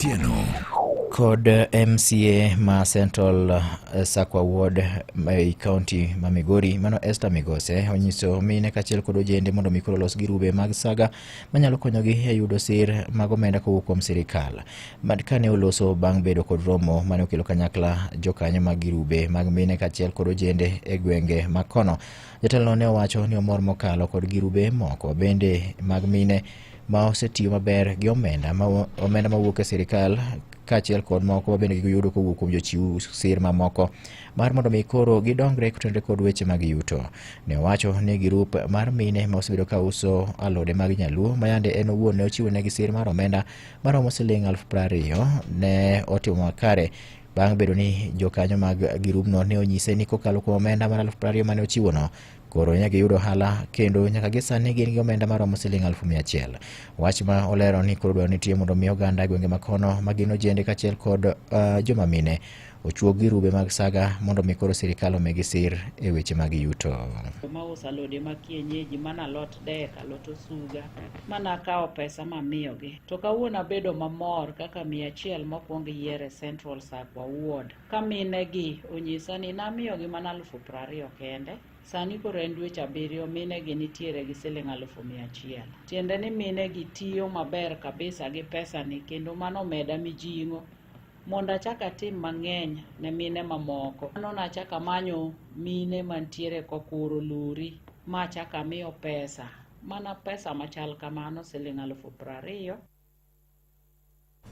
Tieno. Kod MCA ma Central Sakwa Ward ei county ma Migori mano Esther Migose onyiso mine kaachiel kod ojende mondo mi koro los girube mag saga manyalo konyogi e yudo sir mag omenda kowuok kuom sirikal. Mad kane oloso bang' bedo kod romo mane okelo kanyakla jokanyo mag girube mag mine kaachiel kod ojende e gwenge ma kono. Jatelono ne owacho ni omor mokalo kod girube moko bende mag mine ma osetiyo maber gi omenda ma omenda mawuok e sirikal kaachiel kod moko ma bende giyudo kowuok kuom jochiw sir mamoko mar mondo mi koro gidongre kotenore kod weche mag yuto. Ne owacho ni girup mar mine ma osebedo ka uso alode mag nyaluo ma yande en owuon ne ochiwo negi sir mar omenda maromo siling 20,000 ne otimo makare bang' bedo ni jokanyo mag girubno ne onyise ni kokalo kuom omenda mar 20,000 mane ochiwono koro nyaka giyud ohala kendo nyaka gi sani gin gi omenda maromo siling 100,000. Wach ma olero ni koro dwaro nitie mondo mi oganda e gwenge makono ma gin ojende kaachiel kod joma mine ochuog girube mag saga mondo mi koro sirikal omigi sir e weche mag yuto. Joma uso alode ma kienyeji mana alot dek, alot osuga, mana akawo pesa mamiyogi. To kawuono abedo mamor kaka 100 mokwong yier e Central Sakwa Ward. Ka mine gi onyisa ni namiyogi mana 20,000 kende, sani koro en dweche 7 mine gi nitiere gi siling 100,000. Tiende ni mine gi tiyo maber kabisa gi pesa ni kendo mano omeda mijing'o mondo achak atim mang'eny ne mine mamoko. Mano nachak amanyo mine mantiere Kokuro Luri ma achak amiyo pesa, mana pesa machal kamano siling 20,000.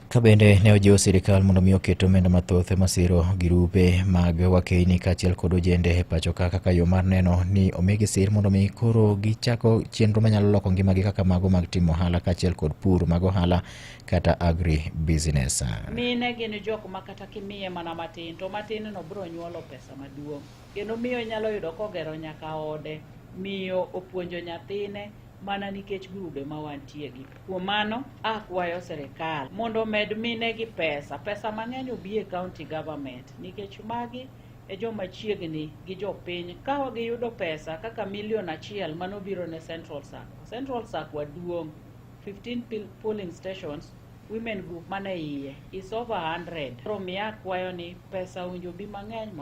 Ka bende ne ojiwo sirikal mondo mi oket omenda mathoth masiro girube mag wakeyni kaachiel kod ojende e pacho ka kaka yo mar neno ni omigi sir mondo mi koro gichako chenro manyalo loko ngimagi kaka mago mag timo ohala kaachiel kod pur mag ohala kata agri business. Mine gin jok ma kata kimiye mana matin to matin no biro nyuolo pesa maduong'. Kendo miyo inyalo yudo kogero nyaka ode, miyo opuonjo nyathine mana nikech grube ma wantie gi. Kuom mano, akwayo sirikal mondo omed mine gi pesa, pesa mang'eny obi e county government nikech magi e joma chiegni gi jopiny. Ka giyudo pesa kaka milion 1 manobiro ne Central Sacco. Central Sacco duong', 15 polling stations, women group mane iye is over 100. Koro miyo akwayo ni pesa owinjo bi mang'eny mondo